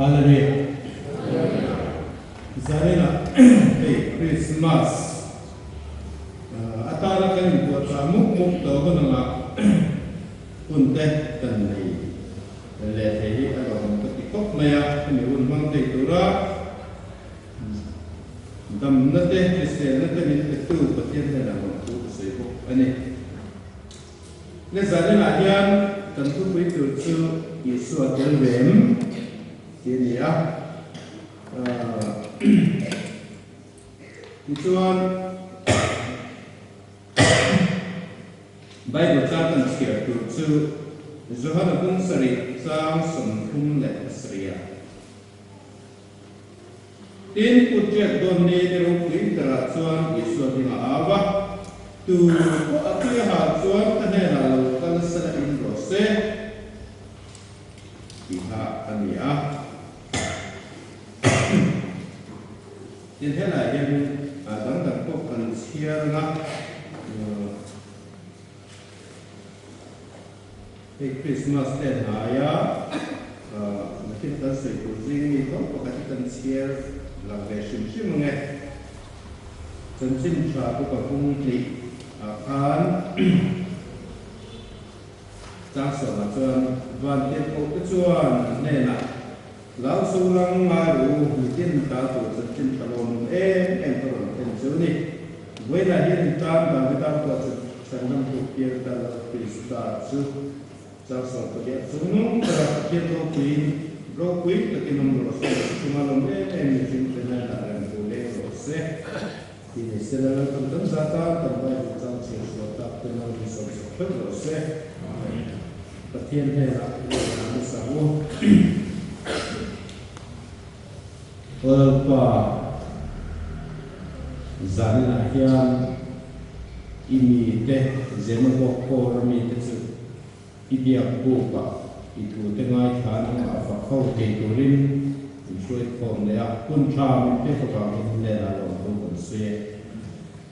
Hallelujah. Zaninah hei Christmas atana kan inpuahchah mup mup tawh hun anga hun te kan nei leh thei hi a lawmawm ka ti khawp mai a, hemi hun hmang thei tura damna te, hriselna te min petu Pathian hnenah lawmthu ka sawi bawk a ni. Le zaninah hian kan thupui tur chu Isua tel ve em tih a ni a. Tichuan Bible chang kan chhiar tur chu Johana bung sarih chang 37 ah. Tin, kut riak dawn ni ni ropui berah chuan Isua hming a au a, Tu pawh a tui a hal chuan ka hnenah lo kal sela in rawh se, tih kha a ni a. Tin, helaiah hian dang dang pawh kan chhiar ang a. Hei Christmas te hnaia nakin kan sawi tur zing mi tho pakhat hi kan chhiar lang ve hrim hrim ang e. Chanchin tha bawk a hung tih ah khan Tlangsawmah chuan Vantirhkoh te chuan an hnenah Lau so lang ngai ru mitin ta tur chanchin tha lawmawm em em ka rawn thlen chu ni. Vawiinah hian in tan Davida pawh chu chhanham tuk tir ta lo Krista chu Changsawn pahliah chung nung bera Pathian ropuiin ropui takin awm rawh se lo chunga lawm em em mihring te hnenah rem tur leng rawh se. Ti ni se la Lalpan kan zat a, kan Bible chang chhiar sual tak te mal min sawm sak theuh rawh se. Pathian hnenah lehkha hmasa u. Aw Lalpa, zaninah hian i mite Zemabawk kawra mite chu i biak bukah i thute ngaithla nangmah fak ho thei turin min hruai khawm leh a, hun tha min pek avangin hnenah lawmthu kan sawi e.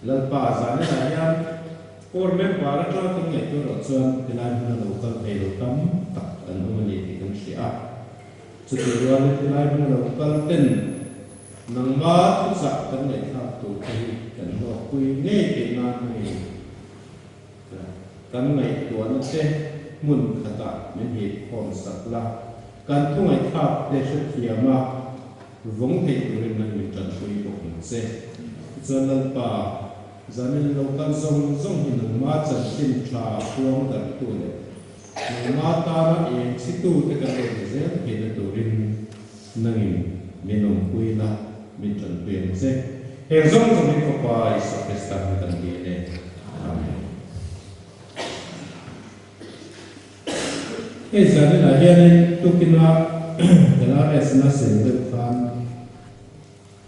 Lalpa, zaninah hian Core member atanga kan ngaihtuah erawh chuan tilai hmuna lo kal thei lo tam tak an awm a ni tih kan hria a. Chutih rualin tilai hmuna lo kal ten nangma thuchah kan ngaihthlak tur te hi kan hlawkpui ngei theih nan a ni. Kan ngaihtuahna te hmun khatah min hip khawm sak la, kan thu ngaihthlak te hrethiam a vawng theih turin nan min tanpui bawk ang che. Tichuan Lalpa. Zanin lo kal zawng zawng hi nangma chanchin tha puang darhtu leh nangma tana eng chhitu te kan lo ni zel theihna turin nangin min awmpui la, min tanpui ang che. Heng zawng zawng hi Fapa Isua Krista hming kan dil e. Amen. Hei zaninah hianin tukina LRS na sel deuh khan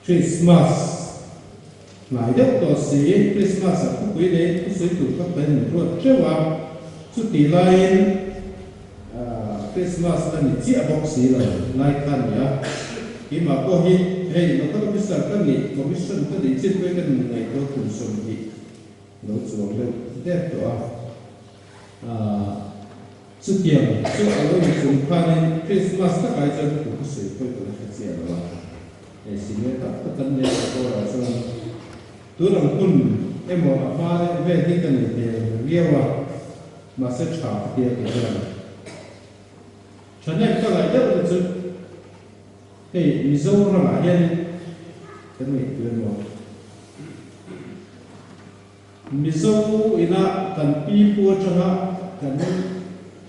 Christmas hnai deuh tawh si, Christmas ah khawpui leh thusawi tur kha kan in ruat teuh a, chutih laiin Christmas la ni chiah bawk si lo lai kha a ni a, keimah pawh hi hei local officer ka nih, commission ka nih chin pawhin ka nun ngaihtuah kum 20 lo chuang deuh der tawh a. Chutiang chu a lo ni chung khanin Christmas takah hi chuan thu ka sawi pawih ka la hre chiah lo a, hei senior tak tak kan nei a Kawrah chuan tun ang hun emaw a hma leh vel hi ka nei hmel viau a, mahse tha ka tia ti hian thahnem ka ngaih deuh na chu hei Mizoramah hianin kan ngaihtuah emaw. Mizo ina kan pi pu atanga kan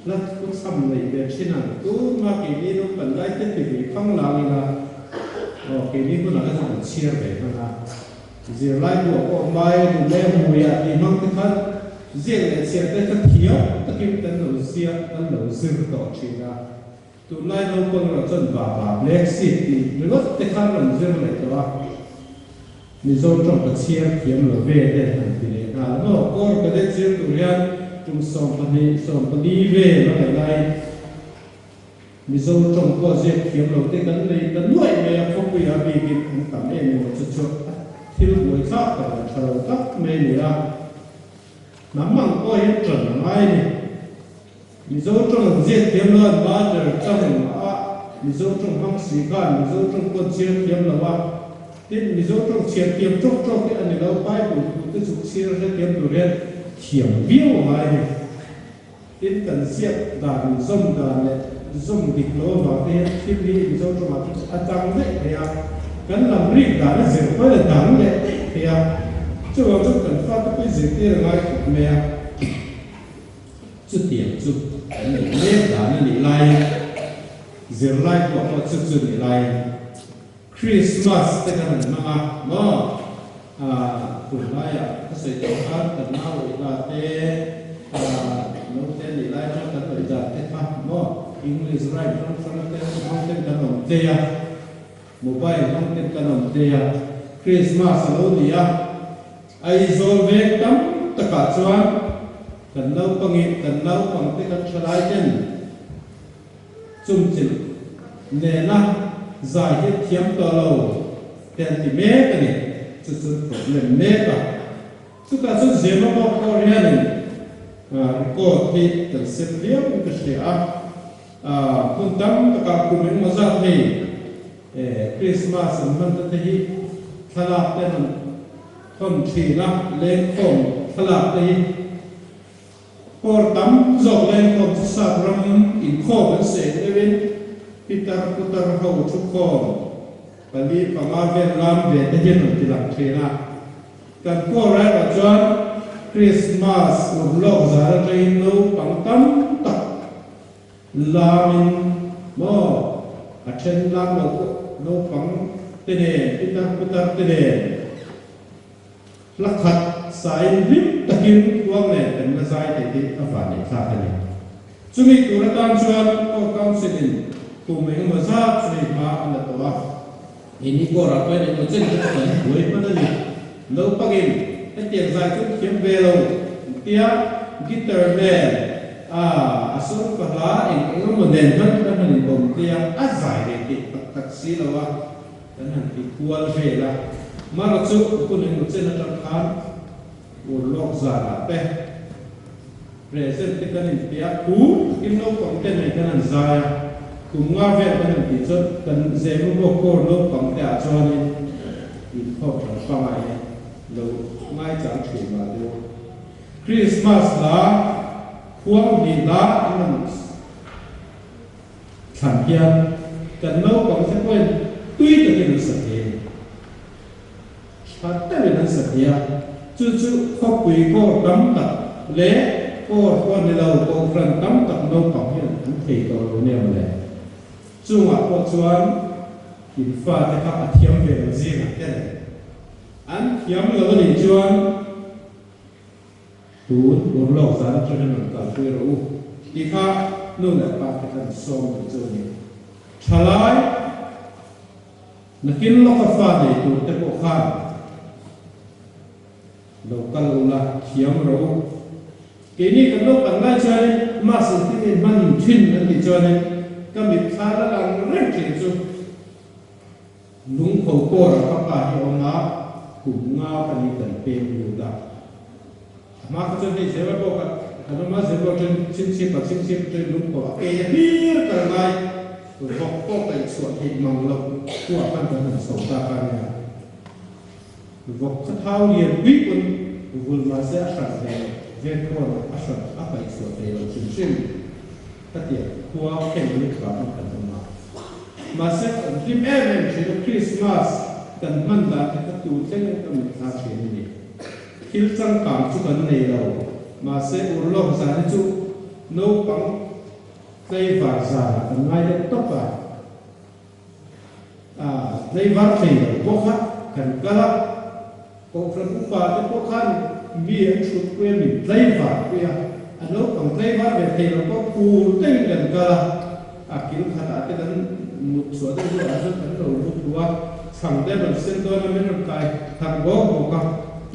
hla thu chham neih ve thin ang tuma keini naupan lai te ti ve khang lang ila aw keini hunah kha chuan kan chhiar ve hman a, zirlai buah pawh mai duh leh hmuiah tih hmang te khan ziak leh chhiar te kha thiam takin kan lo ziak kan lo zir tawh thin a, tunlai naupang erawh chuan baba black seed tih ringawt te kha an rawn zir leh tawh a. Mizo tawng ka chhiar thiam lo ve te han ti leh nghal a maw? Kawr cadet zir tur hian tum 12, 14 vel a ngaih laiin Mizo tawng pawh ziak thiam lo te kan nei ta nuaih mai a, khawpuia bikin an tam em em a, chu chu a thil buaithlak tak leh tha lo tak mai a ni a, hnam ang pawh hian tan a ngai a ni. Mizo tawng an ziak thiam lo an mother tongue a. Mizo tawng hmang si khan Mizo tawng pawh chhiar thiam lo a, tin Mizo tawng chhiar thiam tawk tawk hi a ni lo, Bible thu te chu chhiar hrethiam tur hian thiam viau a ngai a ni. Tin kan ziak dan zawm dan leh zawm dik lo avang te hian thil hi Mizo tawngah te chu a dang daih thei a, kan lam rik dan a zir pawhin a dang leh daih thei a, chuvang chuan kan fate pawh hi zirtir a ngai khawp mai a. Chutiang chu kan neih mek dan a nih laiin, zirlai pawh pawh chu chu nih laiin Christmas te kan han hmang a maw? Aah tunlaiah ka sawi tawh khan kan nau awih te aah naute nih lai atang kan awih dan te kha maw English rhyme hrang hrang te hmang ten kan awm tlei a, mobile hmang ten kan awm tlei a, Christmas a lo ni a. Aizawl veng tam takah chuan kan naupangin kan naupangte kan thalai ten chumchilh nena zai hi thiam tawh lo te an ti mek a ni. Chu chu problem mek a. Chutah chuan Zema bawk pawh hianin record hi kan sem viau in ka hria a. Hmun tam takah kum engmaw zat hei Krismas an hman te te hi thlalak te an rawn thawn thin a, lengkhawm thlalak te hi kawr tam zawk lengkhawm chu sap ram inkhawm an seh deuhin pitar putar ho thukhawm pali panga vel lam ve te hi an rawn ti lang thin a. Kan kawr erawh chuan Krismas urlawk zar atangin naupang tam tak Lamin maw a then lam lo pawh naupang te nen pitar putar te nen hla khat sain hlim takin kuang nen kan la zai thei hi a van neih thlak a ni. Chumi tur atan chuan Court Council in kum engemaw zat chu hei hma a la tawh a, ini court ah pawh hian engemaw chen kha chu kan buai hman a ni. Naupangin hetiang zai chu thiam ve lo tia guitar nen a a sawr pa hla eng eng emaw nen hman kan han inawm tia a zai ve theih tak tak si lo a, kan han ti kual vel a. Mara chu hun engemaw chen atang khan urlawk zanah te present te kan inpe a, phur takin naupang te nen kan han zai a, kum nga vel kan han tih chuan kan zemu bawk kawr naupang te ah chuanin inkhawm hran pangai lo ngaichang thin mah deuh. Krismas hla, khuang hnih hla an rawn thlan hian kan naupang te pawhin tui takin an sa thei a ni. Tha deuhin an sa thei a, chu chu khawpui kawr tam tak leh kawr pawh ni lo kohhran tam tak naupang hian an thei tawh lo nia mawle. Chungah pawh chuan in fate kha a thiam ve lo zingah te le. An thiam lo a nih chuan tun urlawk zan atangin rawn kalpui rawh u tih kha nu leh pa te khan sawm duh chu a ni. Thalai. Nakin lawka fa nei tur te pawh khan lo kal ula thiam rawh u. Keini kan lo kal lai chuanin mask in tin in hman thin an tih chuanin ka mitthla la lang reng thin chu lungkho kawr a ka pa hi a awm a, kum nga ka ni kan peng lut a. A hma kha chuan hei zela pawh ka kan awm a, zela pawh chuan chhingchhip a chhingchhip chuan lungpho a kei a hlir kal ngai vawk pawh kaih chhuah theih mang loh khuah khan kan han chho ta kha nia. Vawk kha thau lian pui pawn vul mahse a hran ve loh vek pawn a hran a kaih chhuah thei lo hrim hrim khatiang khua khen lutuk ah khan kan awm a. Mahse kan hlim em em thin a, Christmas kan hman dan te kha tu thleng ka mitthla thin a ni. Thil changkang chu kan nei lo, mahse urlawk zan hi chu naupang tlaivar zanah kan ngai deuh tawp a, ah tlaivar thei lo bawk a kan kal a, kohhran upa te pawh khan mi an chhut pui a, min tlaivar pui a, a naupang tlaivar ve thei lo pawh phur deuhin kan kal a, a kil khatah te kan mut chhuah deuh hnuah chuan kan lo lut hu a. Chhang te rawn sen dawn a min rawn kai thar bawk bawk a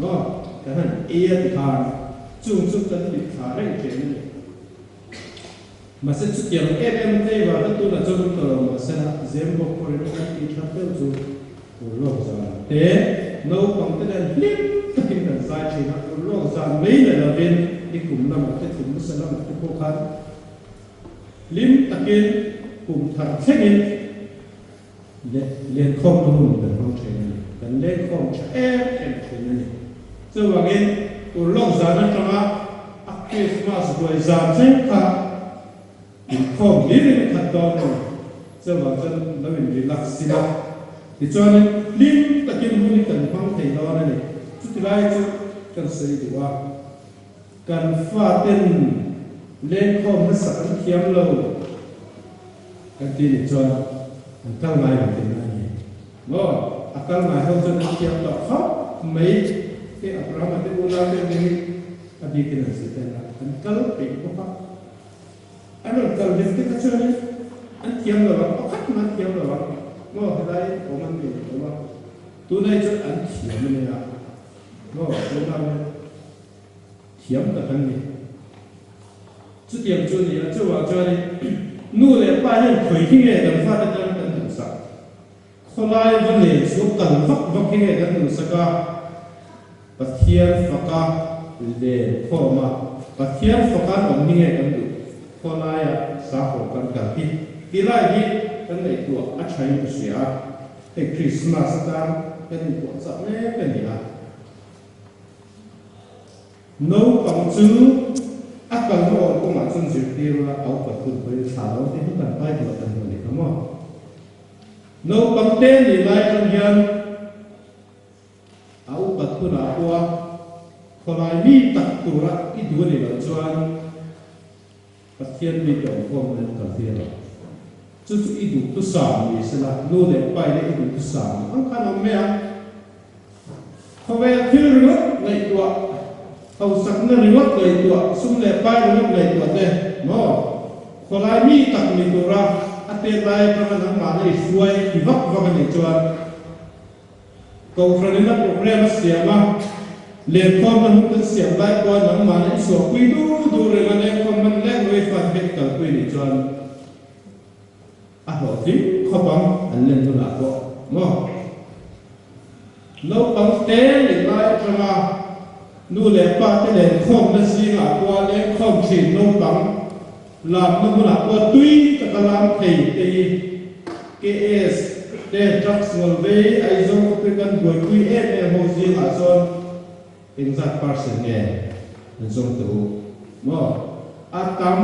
maw kan han ei a ti khan chung chu kan mit thla reng thin a ni. Mahse chutiang em em flavor te tunah chuan awm tawh lo mahse la zem bawk pawh ringawt an tih that deuh chu urlawk zan te naupang te nen hlim takin kan zai thin a, urlawk zan mai la lovin nikum lamah te thim hmasa lamah te pawh khan hlim takin kum thar thlengin. Lenkhawm na hun kan hmang thin a ni. Kan lenkhawm tha em em thin a ni. Chuvangin urlawk zan atanga a Krismas ruai zan thleng kha inkhawm hlir in a khat dawn a ni. Chuvang chuan lo in relax ila. Tichuanin hlim takin hun hi kan hmang thei dawn a ni. Chuti lai chu kan sawi duh a. Kan faten lenkhawm hmasak an thiam lo kan ti nih chuan an kal ngai lo tihna a ni maw? A kal ngai ho chuan an thiam tawh khawp mai te Abrahama te unau te ang hi a bikin an zir tel a, an kal peih bawk a. An rawn kal hlim te kha chuanin an thiam lo ang, pakhat mah an thiam lo ang maw? Helai awm an nei lo a, tunah hi chuan an thiam a nia maw? Tunah hian. Thiam tak an ni. Chutiang chu a ni a, chuvang chuanin nu leh pa hian khawi hi nge kan fate tan kan duhsak? Khawlai va len chhuak kal vak vak hi nge kan duhsak a? Pathian faka len khawm a, Pathian faka an awm hi nge kan duh? Khawlaia sakhaw kan kal hi tilai hi kan ngaihtuah a thain ka hria a, hei Krismas atan kan inpuahchah mek a ni a. Naupang chu a kalna awm kawngah chuan zirtir ula a upat hun pawhin thla lo tih hi kan Bible ah kan hmu leh ta maw? Naupang te nih lai atang hian a upat hunah pawha khawlai mi tak tura i duh a nih loh chuan Pathian mite awmkhawm nan kal tir lo. Chu chu i duhthusam ni sela, nu leh pa ina i duhthusam ni ang khan awm mai a. Khawvel thil ringawt ngaihtuah, hausakna ringawt ngaihtuah, sum leh pai ringawt ngaihtuah te maw? Khawlai mi tak ni tura a tet lai atanga nangmahna i hruai ti vak vak a nih chuan, Kohhran in a programme a siam a, lenkhawm man hun kan siam lai pawha nangmahna i chhuahpui dur dur reng a, lenkhawm man lek lo i fate kha i kalpui nih chuan a hlawhtling khawp ang an len hunah pawh maw? Naupang te nih lai atanga nu leh pa te lenkhawmna zingah pawha lenkhawm thin naupang Lamna hmunah pawh tui taka lam thei te hi KS te drugs ngawl vei Aizawl khawpui kan buaipui em em ho zingah chuan engzat percent nge an zawng teh u maw? A tam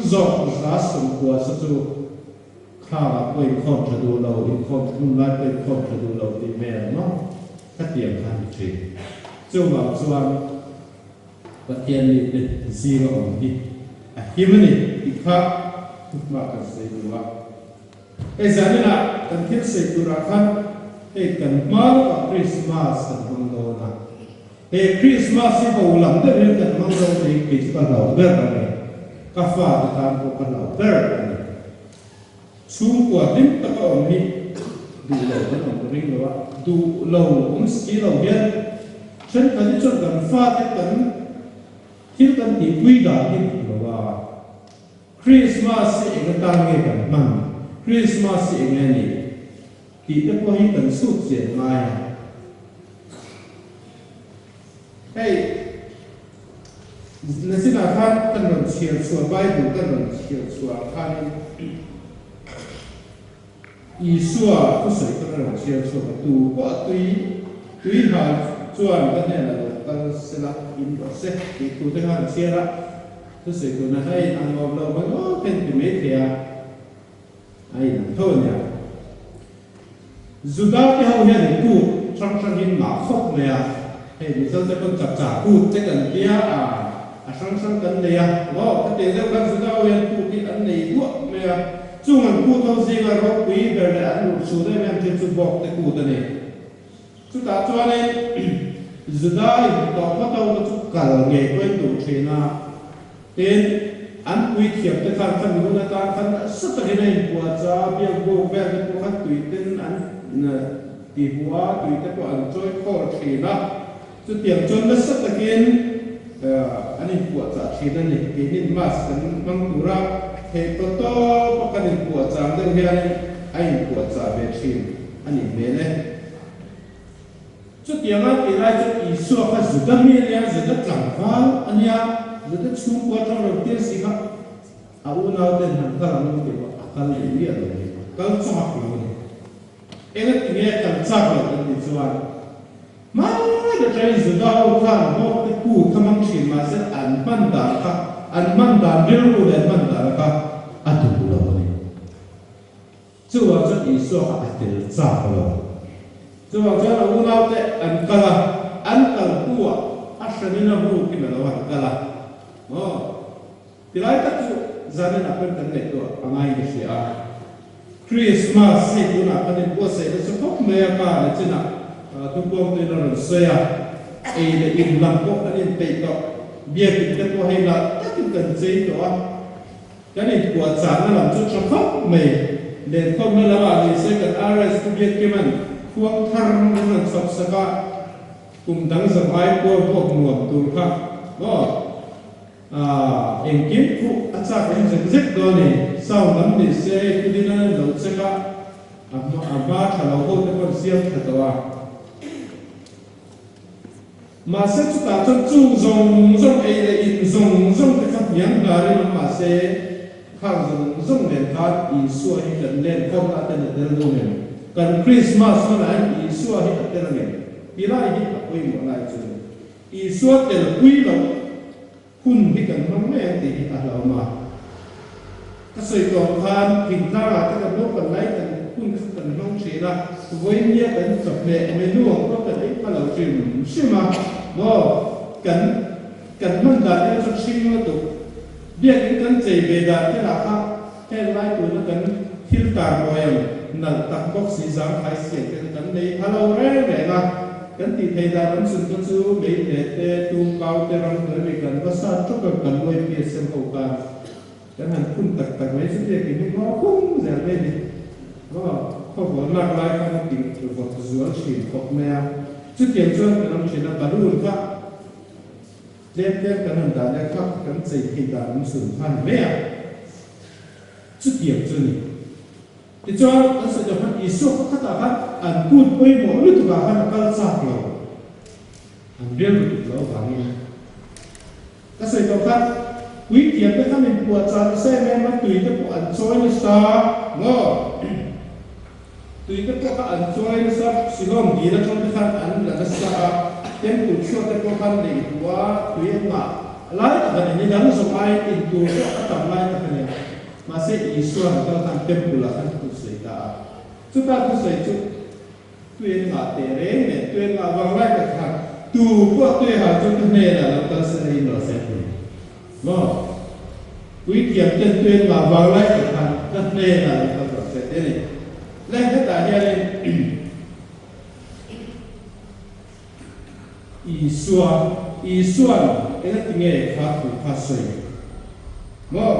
zawk 90% sa chu khangah pawh inkhawm tha duh lo, inkhawm hmun lai pawh inkhawm tha duh lo tih vel maw? Khatiang kha a ni thin. Chuvang chuan. Pathian mite zinga awm hi a him a ni tih kha thuhma kan sawi duh a. Hei zaninah kan thil sawi turah khan hei kan hma lawkah Krismas kan hmang dawn a. He Krismas hi ho lam deuh hian kan hmang dawn tih hi kei chu ka hlau ber a ni. Ka fate tan pawh ka hlau ber a ni. Chhungkua hlim taka awm hi duh lo kan awm ka ring lo a, duh lo awm si lo hian thenkhat hi chuan kan fate kan thil kan tihpui dan hi dik lo a, Krismas hi eng atan nge kan hman, Krismas hi eng nge ni tih te pawh hi kan chhut chian ngai a. Hei, nachinah khan kan rawn chhiar chhuah, Bible kan rawn chhiar chhuah khanin Isua thusawi kha ka rawn chhiar chhuak a, tu pawh a tui, tui hal chuan ka hnenah lo kal sela, in rawh se tih thu te kha an chhiar a, thusawi tuna hei ang awm lo mai ngawt hian ti mai thei a, a inang tho a nia. Juda te ho hian in kut hrang hrang in ngah khawp mai a, hei Mizo te pawn chapchar kut te kan tia a, a hrang hrang kan nei a, maw khatiang deuh khan Juda ho hian kut hi an nei duah mai a, chung an kut ho zinga ropui ber leh an urhsun em em thin chu bawk te kut a ni. Chutah chuanin Juda in tawh phawt ho te chu kal ngei pawhin duh thin a. Tin, an puithiam te khan kha mihun atan khan nasa takin a inpuah cha, biakbuk vel te pawh khan tui ten an ti huh a, tui te pawh an chawi khawl thin a. Chutiang chuan nasa takin an inpuah chah thin a ni. Keinin mask kan hmang tur a, theihpaw tawp a kan inpuah chang deuh hianin a inpuah chah ve thin a nih hmel e. Chutianga tih lai chuan Isua kha Juda mi a nia, Juda tlangval a nia, Juda chhungkua atang rawn tir si kha a unauten han kal ang tih pawh a kal leh miah lo a ni, a kal chak lo a ni. Engatinge kan chak loh kan tih chuan hmai atangin Juda ho khan vawkte kut kha hmang thin mahse an hman dan kha an hman dan rilru leh an hman dan kha a duh lo a ni. Chuvang chuan Isua kha a tel chak lo. Chuvang chuan a unaute an kal a, an kal hnuah a hranin a rukin a lo han kal a. Maw? Tilai tak chu zanin ah pawn kan ngaihtuah a ngaiin ka hria a. Krismas hei tunah kan inbuatsaih nasa khawp mai a, ka ni chinah thupuangtuin a rawn sawi a, ei leh in lam pawh kan inpeih tawh, biakin te pawh hei lah takin kan chei tawh a. Kan inpuahchahna lam chu tha khawp mai. Lenkhawmna lamah ni se kan RS Pu Biakkima'n khuang thar min rawn chhawp sak a, kum dang zawng ai puar vuak nuam tur kha maw ah engkim phuh a chak awm zek zek dawn a ni. Sound lam ni se hei Pu Dina'n an lo check a, a hma tha lo ho te pawh an siam tha tawh a. Mahse chutah chuan chung zawng zawng ei leh in zawng zawng te kha hniam hnarin awm mahse khang zawng zawng nen khan Isua hi kan len khawmna ten a tel dawn em? Kan Krismas hmanah hian Isua hi a tel angem? Ti lai hi a pawimawh lai chu Isua telpui loh Hun hi kan hmang mai ang tih hi a hlauhawm a. Ka sawi tawh ang khan thingtlangah te kan naupang lai kan hun kha kan hmang thin a, vawinia kan chawhmeh menu ang pawh kan ei pha lo hrim hrim a, maw kan kan hman dan erawh chu hring lutuk. Biakin kan chei ve dan te lah kha heng lai tuna kan thil tar mawi ang nalh tak bawk si zangkhai siam te kha kan nei pha lo reng reng a. Kan tih theih dan awm chhun kha chu Meite te, Tumkau te ram hnuai mi kan va sat ṭawk ang kan uai PSM ho khan kan han phun tak tak mai chu biakin hi ngaw phung zel mai a ni. Aw, khawvawn lak lai khan a ti vawt zual ṭhin khawp mai a. Chutiang chuan kan awm ṭhin a, balloon kha tlem tlem kan han dah leh kha kan chei theih dan awm chhun kha a ni mai a. Chutiang chu a ni. Tichuan, an sawi tawh khan Isua pakhatah khan an kut pawimawh lutukah khan a kal chak lo, an rial lutuk lo avangin. Ka sawi tawh khan puithiam te kha min puahchah nasa em em a, tui te pawh an chawi nasa maw? Tui te pawh kha an chawi nasa, Silawm dil atang te khan an la nasa a, temple chhuat te pawh khan neih duh a, tui an ngah lai tak a ni, ni dang zawng aiin intur pawh a tam lai tak a nia. Mahse Isua an kal khan temple ah khan thu sawi ta a. Chuta thusawi chu tui an ngah teh reng nen, tui an ngah vang lai tak khan tu pawh tui hal chu ka hnenah lo kal se la in rawh se ti. Maw? Puithiam ten tui an ngah vang lai tak khan ka hnenah lo kal rawh se ti a ni. Le hetah hianin Isua, Isua'n engatinge kha thu kha sawi? Maw?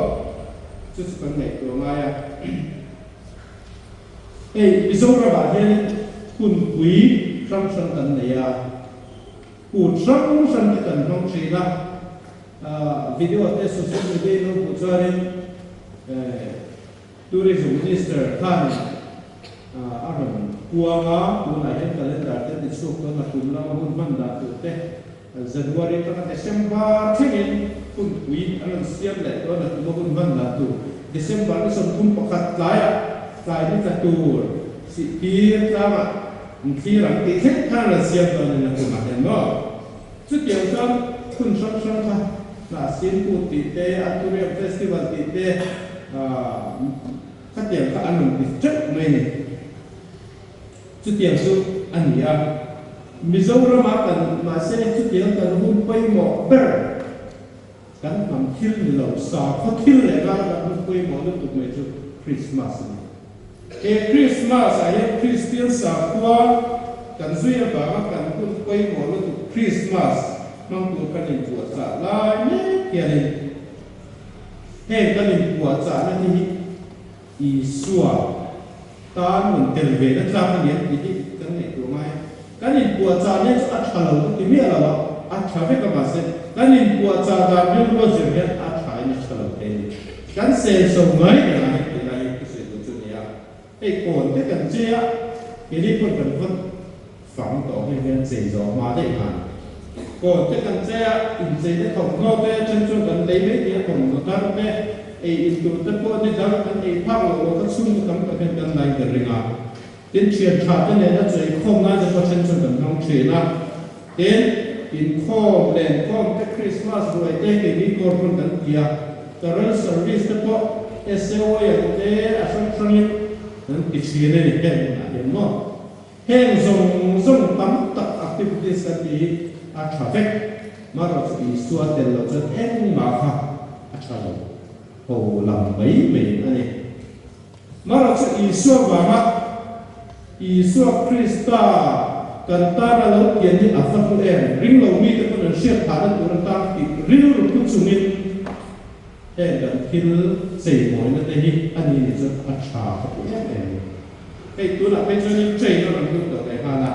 Chu chu kan ngaihtuah ngai a. Hei, Mizoramah hianin hunpui hrang hrang kan nei a, kut hrang hrang te kan hmang thin a. Video te social media in lo hmuh chuanin Tourism Minister khanin a rawn puang a, tunah hian calendar te ti chhuak dawn a, kum lama hun hman dah tur te January atanga December thlengin hunpui an rawn siam leh dawn a, tuma hun hman dah tur December ni 31 tlaiah tlai ni tla tur sihphir tlangah thlir ang tih thleng khan an rawn siam dawn a ni a kumah hian maw. Chutiang chuan hun hrang hrang kha Hnahsin Kut tih te, Anthurium Festival tih te khatiang kha an rawn ti teuh mai a ni. Chutiang chu a ni a. Mizorama kan mahse chutiang kan hun pawimawh ber kan hnam thil ni lo, sakhaw thil leh ngai kan hun pawimawh lutuk mai chu Krismas a ni. He Krismas ah hian Kristian sakhua kan zui avanga kan hun pawimawh lutuk Krismas hmang tur kan inpuahchah lai mek hianin heng kan inpuahchahna te hi Isua tan rawn tel ve na tlak a ni ang tih hi kan ngaihtuah ngai a. Kan inpuahchah nen chu a tha lo ka ti miah lo a, a tha vek a mahse kan inpuahchah dan rilru a zir hian a tha in a tha lo thei a ni. Kan senso ngai reng a hei tih lai hi ka sawi tur chu a ni a, hei kawn te kan che a, keini pawn kan va fang tawh nghe hian chei zawh hma daih han. Kawn te kan che a, inchei te thawmhnaw te then chuan kan lei mai thei a, thawmhnaw thar te, ei in tur te pawh ni dang kan ei phak loh loh kha chhungkaw tam tak hian kan lai ta reng a. Tin, thian tha te nena chawihkhawm nan te pawh then chuan kan hmang thin a. Tin, inkhawm, lenkhawm te, Krismas ruai te keini kawr hmun kan ti a. Carol service te pawh SAOI ang te a hrang hrangin kan ti thin a ni heng hunah hian maw. Heng zawng zawng tam tak activities kan tih hi a tha vek. Marawh chu Isua tel loh chuan engmah kha a tha lo ho lam mai mai a ni. Marawh chu Isua vanga Isua Krista kan tana lo pian hi a va hlu em? Ring lo mite pawn an hriat phahna tur atan tih rilru pu chungin heng kan thil cheimawina te hi a ni nih chuan a tha ka ti em em ni. Hei tunah phei chuanin train a rawn lut tawh leh nghal a,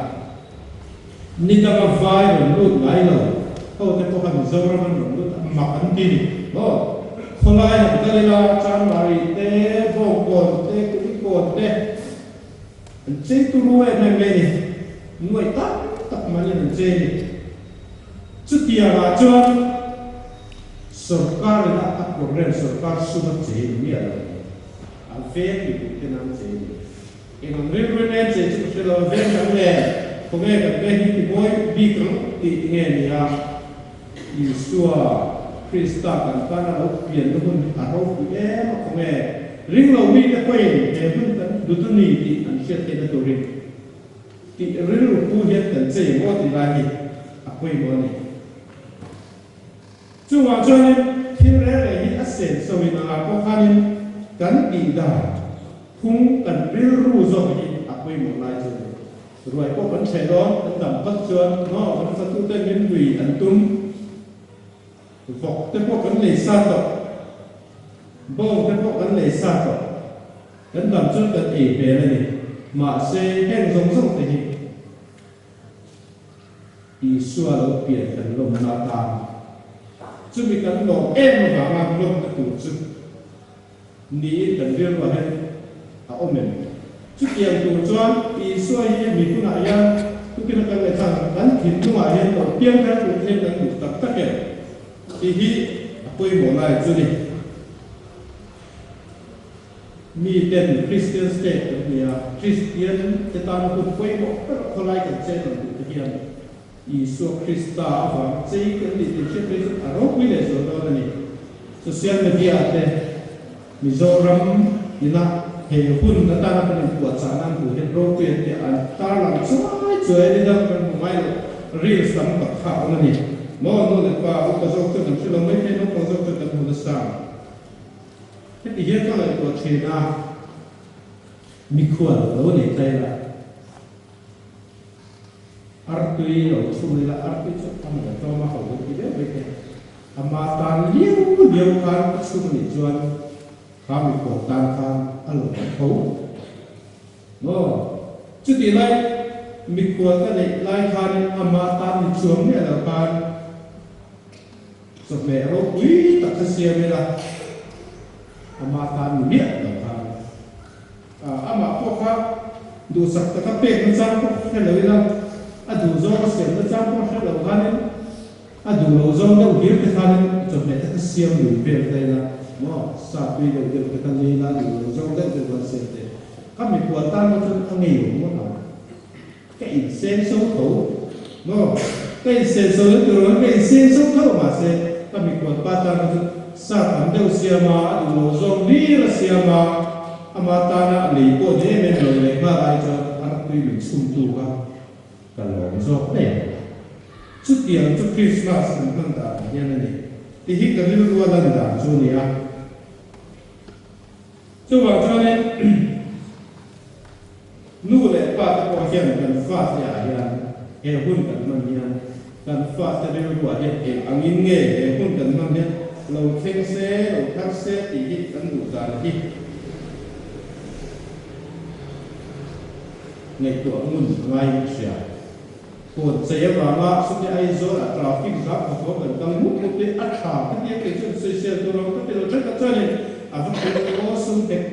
ni danga vai rawn lut ngai lo ho te pawh kha Mizoram an rawn lut a, mak an ti ni maw? Khawlai han kal ila Chanmari te, Bawngkawn te, Kulikawn te an chei turu em em mai ni, nuaih tak tak manin an chei ni. Chutiangah chuan sorkar ina a program sorkar sum a chei ni miah lo. A veng mipui te nan che ni. Eng ang rilru in en che chu ka hre lo, a veng kan nge, khawnge kan veng hi timawi bik ang tih ti nge ni a, Isua Krista kan tan a lo pianna hun hi a ropui em a, khawnge ring lo mite pawhin he hun kan hlut a ni tih an hriat theihna turin tih rilru pu hian kan chei maw tih lai hi a pawimawh a ni. Chungah chuanin thil reng reng hi a sen so in angah pawh khanin kan tih dan phung kan rilru zawk hi a pawimawh lai chu a ni. Ruai pawh kan hreh dawn, kan dam phawt chuan maw kan fatute min lui an tum, vawk te pawh kan lei sa tawh, bawng te pawh kan lei sa tawh, kan dam chuan kan ei hmel a ni. Mahse heng zawng zawng te hi. Isua lo pian kan lawmna atan chumi kan lawm em avanga lawmna tur chu niin kan rilruah hian a awm em? Chutiang tur chuan Isua hi mi hunah hian tukina kan ngaihthlang ang kan thinlungah hian lo piang thar tur hian kan duh tak tak em tih hi a pawimawh lai chu ni. Mi ten Christian state kan ni a, Christian te tana hun pawimawh ber khawlai kan chen ang tih te hian Isua Krista avang chei kan nih tih hriat phei chu a ropui leh zual dawn a ni. Social media te Mizoram ina he hun atana kan inpuahchah nan hmuh hian ropui an tih an tarlang chuai chuai a ni dang kan hmu ngai lo reels tam tak kha a awm a ni. Maw nu leh pa upa zawk chuan kan hre lo mai thei naupang zawk chuan kan hmu nasa ang. Heti hian ka ngaihtuah thin a, mikhual lo nei ta ila, artui lo chhung ila, artui chu a mawh tlawm a ho deuh ti deuh vek e. Ama tan liau liau khan a chhung anih chuan kha mikhual tan khan a lo awm tho maw? Chutih lai mikhual ka neih lai khanin ama tan ni chuang miah lo khan, Chawhmeh ropui tak kha siam ila, amah tan ni miah lo khan amah pawh kha duhsak taka pek nachang pawh hre lo ila, a duh zawng a siam nachang pawh hre lo khanin a duh lo zawng deuh hlir te khanin chawhmeh te kha siam lui vel ta ila maw, sa tui deuh deuh te kha lei ila, a duh lo zawng deuh deuh khan siam te kha mikhual tan kha chuan a ngeiawm ngawt ang. Ka inseng so tho maw? Ka inseng so na tur ang, ka inseng so tho mahse ka mikhual pa tan kha chu sa tam deuh siam a, a duh lo zawng hlir a siam a, ama tana a lei pawh ni em em lo leh nghal ai chuan artui min chhumtu kha ka lawm zawk daih ang. Chutiang chu Krismas kan hman dan ang hian a ni tih hi ka rilru a lan dan chu a ni a. Chuvang chuanin nu leh pa te pawh hian kan fate ah hian he hun kan hman hian kan fate rilruah hian eng angin nge he hun kan hman hian lo thleng se, lo thar se tih hi kan duh dan hi ngaihtuah ngun a ngaiin ka hria. Kawn chei avanga sute Aizawl ah traffic zam kha thaw kan kal mup mup hi a tha ka tia kei chuan sawisel tur ang ka ti lo thenkhat chuanin a va pui aw sum hek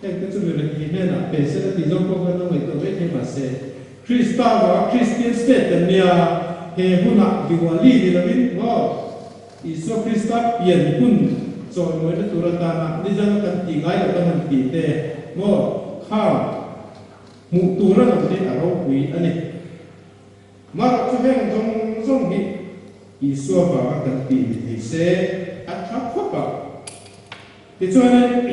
heng te chu mi rethei hnenah pe se la tih zawng pawh khan lo ngaihtuah mai thei mahse Krista vanga Kristian state kan nia he hunah Diwali ni lovin maw Isua Krista pian hun chawimawina tur atana nizanga kan tih ngai lo kan han tih te maw khang. Hmuh tur an awm hi a ropui a ni. Marawh chu heng zawng zawng hi Isua vanga kan tih ni thei se a tha khawp ang. Tichuanin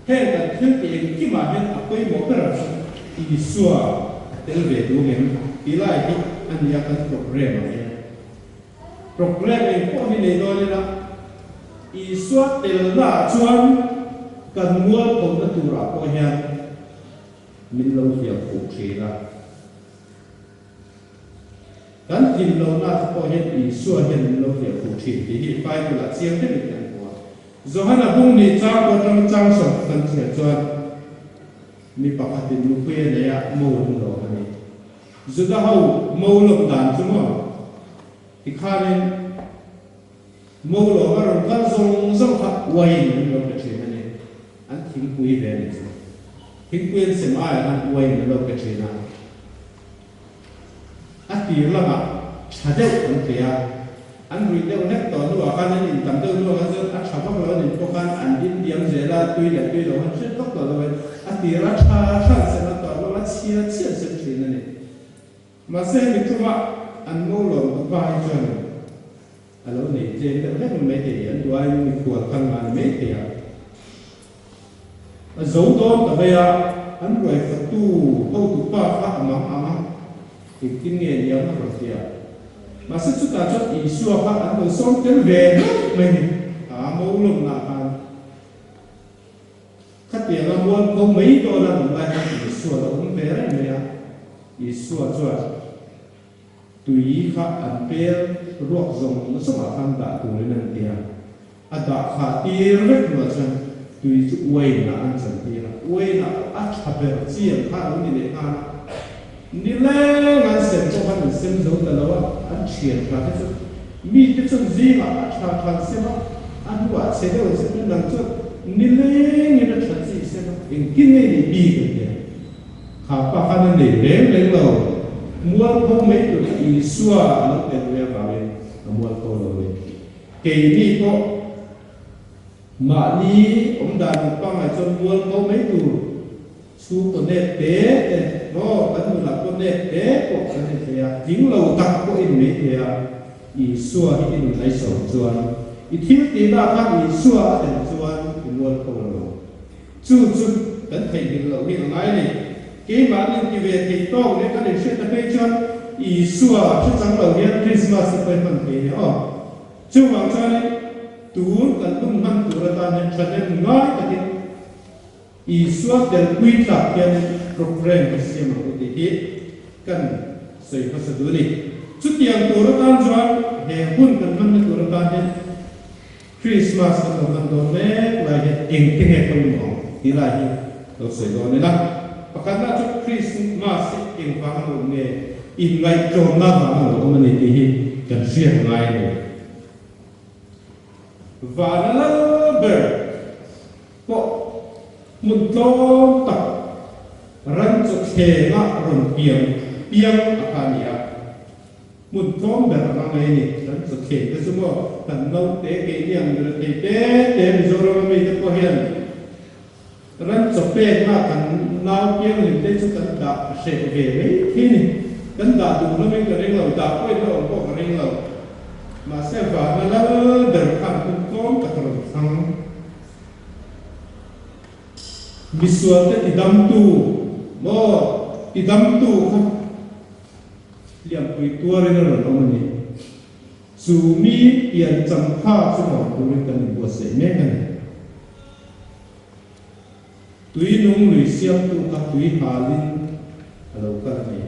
heng kan thil tih engkimah hian a pawimawh ber ang chu Isua a tel ve duh ngem tih lai hi a nia kan programme ah hian. Programme eng pawh hi nei dawn ila Isua telnaah chuan kan mualphona turah pawh hian min lo hliam fuh thin a. Kan tlin lohna te pawh hian Isua hian min lo hliah fuh thin tih hi Bible ah chiang deuhin kan hmu a. Johana bung nih chang pawh atanga chang sawm kan chhiar chuan mi pakhatin nupui a nei a, mo an lawm a ni. Juda ho mo lawm dan chu maw? Tikhanin mo lawm a rawn kal zawng zawng kha uaiin an lo pe thin a ni. An thingpui ve a ni chu. Thingpui an sem aiah khan uaiin an lo pe thin a. A tir lamah tha deuh an pe a, an ruih deuh hlek tawh hnuah khan an intam deuh hnuah khan chuan a tha vak lo an inpawh khan an in diam zel a, tui leh tui lo han hriat vak tawh lo in a tira tha hran sem a tawh hlawm a, chhia chhiat sem thin a ni. Mahse hemi tumah an ngo lawm tupa hi chuan a lo nei tlem deuh hlek mai thei, an duh aiin mikhual khan ngah ni mai thei a. A zo dawn ta mai a, an ruai fatu hotu pa kha a mang ang a, engtin nge ni ang a rawn ti a. Mahse chutah chuan Isua kha an lo sawm tel ve hlauh mai ni, a molawmnaah khan khatianga mualpho mai dawn a awm lai khan Isua a lo awm ve reng mai a, Isua chuan tui kha an pel ruak zawng zawngah khan dah turin an ti a. A dah khah tir vek hnuah chuan tui chu uainah an chan tir a, uainah pawh a tha ber chi ang kha a lo ni leh nghal a. Nileng an sem pawh khan an sem zo ta lo a, an thian tha te chu mite chuan zingah a tha tha an sem a, a hnuah chhe deuh an sem chuan nang chuan nilengin a tha chi i sem a, engtin nge nih bik an ti a. Kha pa khan a nei reng reng lo, mualpho mai tur kha Isua a lo tel ve avangin a mualpho lo a ni. Keini pawh mahni awm dan ang pangngai chuan mual ko mai tur chhungkaw nek te te maw kan nunah pawh nek te pawh kan ni thei a, tling lo tak pawh in mai thei a, Isua hi i nun aisawm chuan i thil tihna khan Isua a tel chuan i mual ko lo. Chu chu kan theihnghilh loh hi a ngai a ni. Keimahni inti ve thei tawk leh kan inhriatna phei chuan Isua hre chang lo hian Krismas hi pawi hman thei a ni aw. Chuvang chuanin tun kan hun hman tur atan hian thahnem ngai takin Isua telpui tlak hianin programme hi siam ang u tih hi kan sawi hmasa duh a ni. Chutiang tur atan chuan he hun kan hmanna tur atan hian Krismas kan lo hman dawn mek lai hian engte nge pawimawh ang tih lai hi lo sawi dawn ila. Pakhatna chu Krismas hi engvang a lo awm nge, inngaihtlawmna vang a lo awm a ni tih hi kan hriat ngai a ni. Vana lal ber pawh hmun tlawm tak ran chaw thlenga rawn piang piang a kha a ni a. Hmun tlawm ber anga ngei a ni. Kan chawthleng te chu maw kan naute keini ang mi rethei te te Mizoram a mite pawh hian ran chaw pekna kan nau pianghlim te chu kan dah hreh ve mai thei a ni. Kan dah duh hlawmin ka ring lo, dah pawhin la awm pawh ka ring lo. Mahse vana lal ber khan hmun tlawm tak a rawn thlang. Misual te tidamtu maw tidamtu kha. Hliampui tuarin a rawn awm a ni. Chu mi pian changkha chu lawm turin kan inbuatsaih mek a ni. Tui nung lui siamtu kha tui halin a lo kal a ni.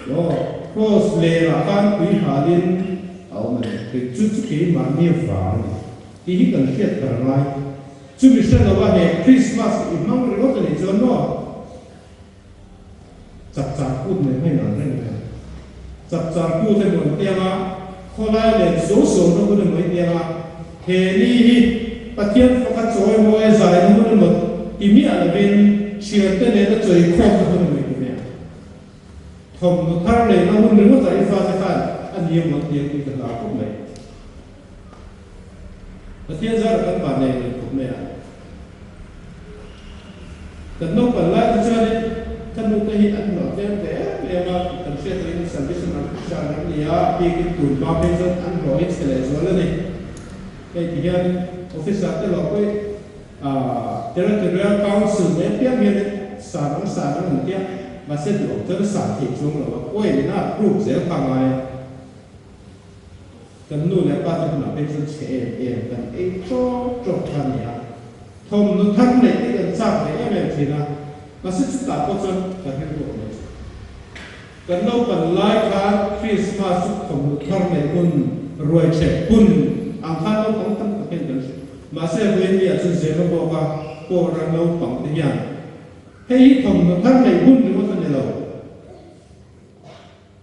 Aw, kraws lerah khan tui halin a awm a ni. Kei chu chu keimahni vang a ni tih hi kan hriat thar a ngai. Chumi hre lova he Krismas i hmang ringawt a nih chuan maw? Chapchar kut mai mai nang reng hian Chapchar kut emaw an ti anga, khawlai len suau suau na hun emaw i ti anga, he ni hi Pathian faka chawi mawi a zai na hun emaw ti miah lovin thiante nena chawi khawm na hun emaw i ti mai ang. Thawmhnaw thar lei na hun ringawt ah i fate khan a ni emaw an ti ang tih ka hlau khawp mai. Pathian zara kan van nei lo. khawp mai a. Kan naupan lai te chuanin ka nu te hi an hlawh tlem ve em em a, kan hriat angin Salvation Army hran an ni a, a bikin tun hma phei chuan an hlawh hi chhe leh zual a ni. Hei ti hianin officer te hlawh pawh hi Territorial Council mai apiang hianin san ang san ang an tia, mahse duh ang chuan a san theih chuang lo a, oil in a approve zel kha a ngai a. Kan nu leh pa te hunah phei chuan chhe em em kan ei ṭawk ṭawk kha a ni a, thawmhnaw thar neih te kan chak ve em em ṭhin a, mahse chutah pawh chuan ka rilru a awm ṭhin. Kan naupan lai khan Krismas chu thawmhnaw thar neih hun, ruai chhek hun ang khan naupang tam tak hian kan hre. Mahse vawiin ni ah chuan zema bawka pawra naupang te hian hei hi thawmhnaw thar neih hun ringawt a ni lo.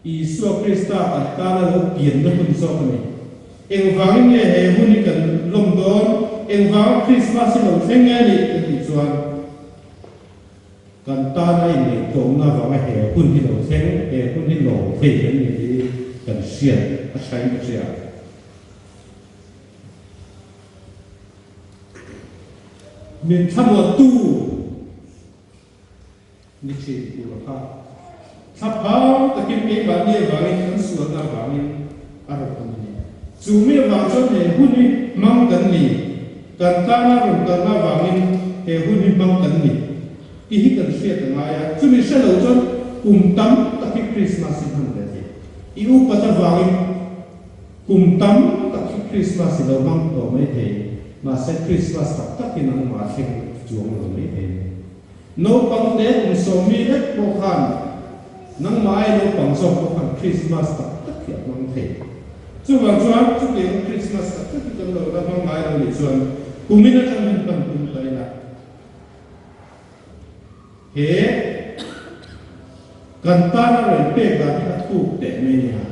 Isua Krista kan tana lo pianna hun zawk a ni. Engvangin nge he hun hi kan lawm dawn? Engvanga Krismas hi lo thleng nge ni? Kan tih chuan kan tana inngaihtlawmna avanga he hun hi lo thleng, he hun hi lawm thei kan ni tih kan hriat a thain ka hria. Min thlamuantu. Ni thin tur kha thlaphang takin keimahni avangin kan sualna avangin a rawn awm a ni. Chu mi avang chuan he hun hi hmang kan ni, kan tana rawn kalna avangin he hun hi hmang kan ni tih hi kan hriat a ngai a. Chumi hre lo chuan kum tam tak hi Krismas hi hman ve thei. I upat avangin kum tam tak hi Krismas i lo hmang tawh mai thei, mahse Krismas tak takin nangmah thleng chuang lo mai thei. Naupang te kum sawmi lek pawh khan nangmah ai naupang zawk pawh khan Krismas tak tak hi a hmang thei. Chuvang chuan chutiang Krismas tak tak hi kan lo la hmang ngai lo nih chuan kumin atang hian pan tum ta ila he kan tana rawn pek dan hi a thuk teh mai nia.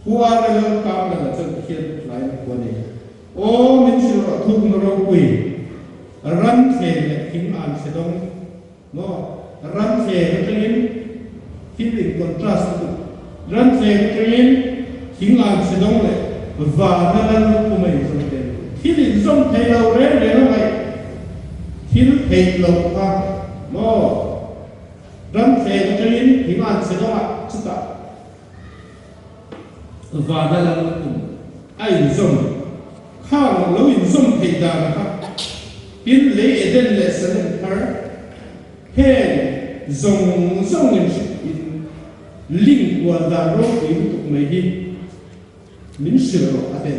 Pu RL Kamlana chuan Pathian tlai na khua nei. Aw min hrilh rawh thuk na ropui ram thleng leh thing an chhe dawng maw ram thleng atangin thil in contrast lutuk ram thleng atangin thing an chhe dawng leh vana lal kum a inzawm thei lo thil inzawm thei lo reng reng a ngaih thil theih loh kha maw ram thleng atangin thing an chhe dawng ah chutah Vana lal kum a inzawm khang lo inzawm theih dan kha tin lei Eden leh Salem thar heng zawng zawng in in link kual dan ropui lutuk mai hi min hrilh rawh a ten.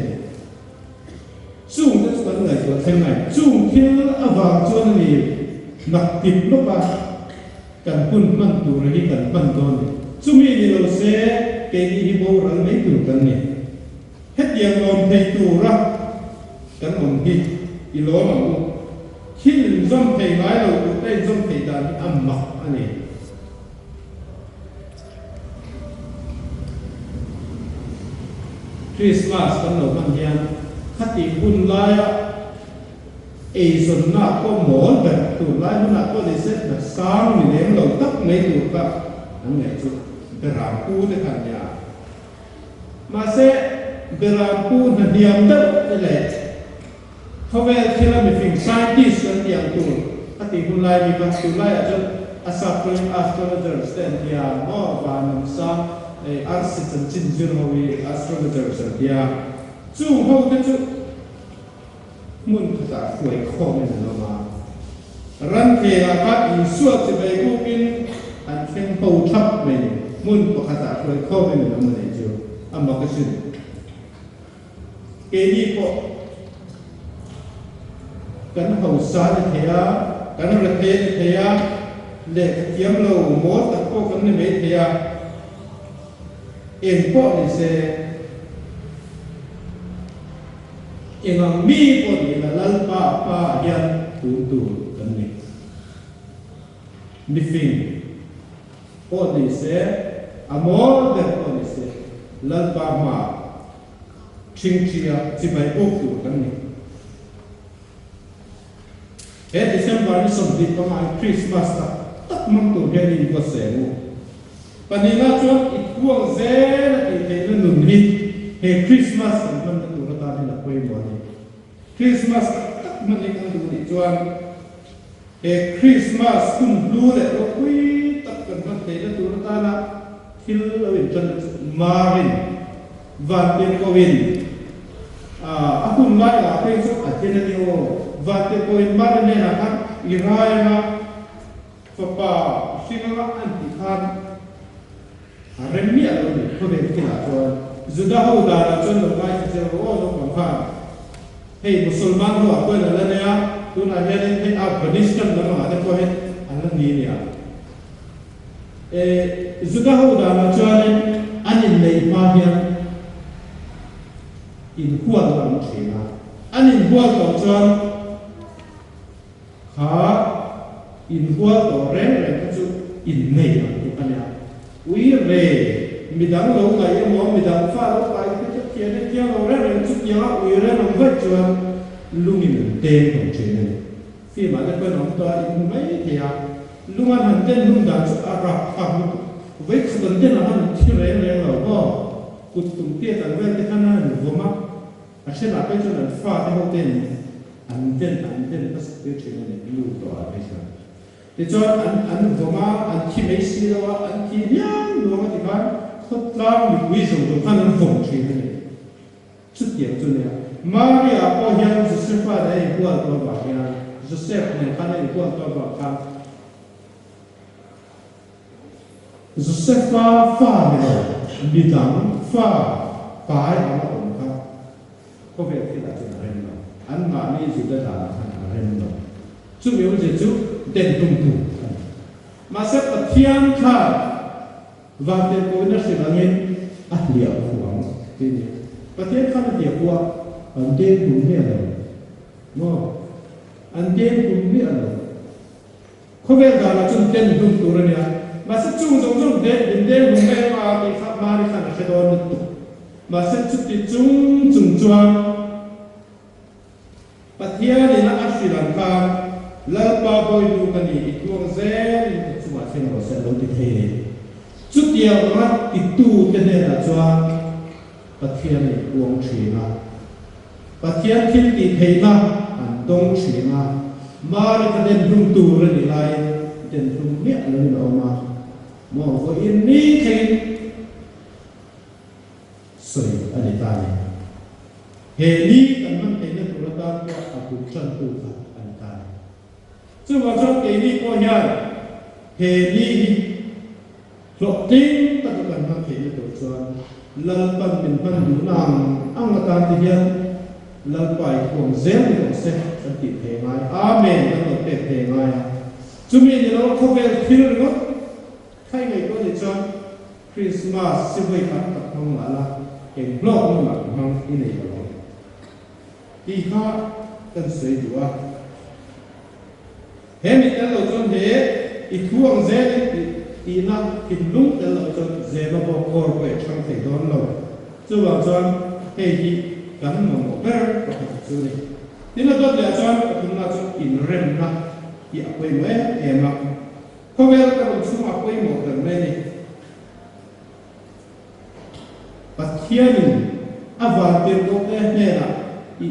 Chung te chu kan ngaihtuah thleng ngai. Chung thil avang chuan a ni naktip lawka kan hun hman tur hi kan hman dawn ni. Chumi ni lo se keini hi boral mai tur kan ni. Hetiang lawm thei tura kan awm hi i lawm ang u. Thil inzawm thei ngai lo tur te inzawm thei dan hi a mak a ni. Krismas kan lo hman hian khatih hun laia eizawnna pawh mawl ber tur lai hunah pawh ni se hna sang ni lem lo tak mai tur kha an ngaih chu Beram pu te kha an nia. Mahse Beram pu hna hniam deuh te leh Khawvel thila mifing, scientist, an tih ang tur a tih hun lai mi kha tunlaiah chuan a saptuin astrologers te an ti a, maw van lam sang ei arsi chanchin zir ho hi astrologers an ti a, chung ho te chu hmun khatah hruai khawmin an awm a, Ranthengah khan Isua chibai bukin an thleng ho thap mai ni, hmun pakhatah hruai khawmin an awm a nih chu a mak asin. Keini pawh kan hausa ni thei a, kan rethei ni thei a, lehkha thiam lo mawl tak pawh kan ni mai thei a, eng pawh ni se, eng ang mi pawh ni ila Lalpa a pa ah hian tun tur kan ni. Mifing pawh ni se, a mawl ber pawh ni se, Lalpa hmaah Ṭhingṭhia chibai buk tur kan ni. He December ni 25 hi Christmas tak tak hmang tur hian i inbuatsaih ang u. Pahnihna chuan i thuang zel a tih theihna nun hi he Christmas kan hmanna tur atan hian a pawimawh a ni. Christmas tak tak. tak hman hi kan duh nih chuan he Krismas hun hlu leh ropui tak kan hman theihna tur atana thil lo inṭanna chu Marin Vantirhkohin a hun lai ah phei chu a then a ni aw. Vantirhkohin Marin hnenah khan i rai anga fapa hring anga an tih khan a rem miah lo a ni. Khawvel thilah chuan Juda ho danah chuan lo ngaithla che rawh aw naupang khan hei Musulman ho ah pawhin an la nei a, tunah hianin hei Afghanistan lam angah te pawh hian an la ni nia. E, Juda ho danah chuanin an inneih hma hian inhual a awm thin a. An inhual tawh chuan kha inhual tawh reng reng kha chu innei ang tih a nia. Ui re, midang lo ngaih emaw, midang fa lo pai te chu thian e thiang lo reng reng chutianga ui ren awm vaih chuan lungin an teng tawh thin a ni. Fimah te pawhin awm tawh a, in hmu mai thei a. Lung an han den hlum dan chu a rap thlak lutuk. Vei khat an den ang an thi reng reng lo maw? Kut tum tiat ang vel te khan an han vawm a, a thenah phei chuan an fa te ho ten an den an den hmasak tir thin a ni, nu tawh ah phei chuan. Tichuan an an vawm a, an thi mai si lo a, an thi hliam luang a ti khan khawtlang mipui zawng zawng khan an vawm thin a ni. Chutiang chu nia, Maria pawh hian Josefa nen a inhual tawh avang hian, Joseph nen khan a inhual tawh avang khan, Josefa fa ni lo, midang fa pai anga awm kha khawvel thilah chuan a rem lo. Anmahni Juda danah khan a rem lo. Chumi awmzia chu denhlumtu a ni. Mahse Pathian khan Vantirhkohin a hrilh angin a hliah khuang tih a ni. Pathian khan a hliah khuah an deng tum miah lo. Maw? An deng tum miah lo. Khawvel danah chuan den hlum tur a nia. Mahse chung zawng zawng den min deng hlum mai emaw a tih kha Mari khan a hre dawn lutuk. Mahse chuti chung chung chuan Pathianin a hrilh ang khan, Lalpa Bawitu ka ni, i tluang zelin ka chungah thleng rawh se a lo ti thei ni. Chutiang anga titute hnenah chuan Pathian a inpuang thin a, Pathian thil tih theihna an dawng thin a, Mari kha den hlum tur a nih laiin den hlum miah loin a awm a, maw vawiin ni thlengin sawi a ni ta a ni. He ni kan hman theihna tur atan pawh a kut tantu kha a ni ta a ni. Chuvang chuan keini pawh hian he ni hi hlawhtling taka kan hman theihna tur chuan Lalpan min hman duhna ang ang atan te hian Lalpa i thuam zel ni rawh se kan tih thei ngai. Amen kan lo pek thei ngai a. Chumi ni lo khawvel thil ringawt Khai ngaihtuah nih chuan Krismas si vawi tam tak hmang mah la, eng hlawkna mah hmang i nei lo ang tih kha kan sawi duh a. He mi tel lo chuan he i thu ang zelin tih tihna thinlung tel lo chuan zema bawk kawr pawh i chhang thei dawn lo. Chuvang chuan hei hi kan mamawh ber pakhat chu a ni. Tin a dawt leh ah chuan pathumna chu inremna hi a pawimawh em em a. Khawvel ka rawn chhungah pawimawh ber mai a ni. Pathianin a vantirhkohte hnenah i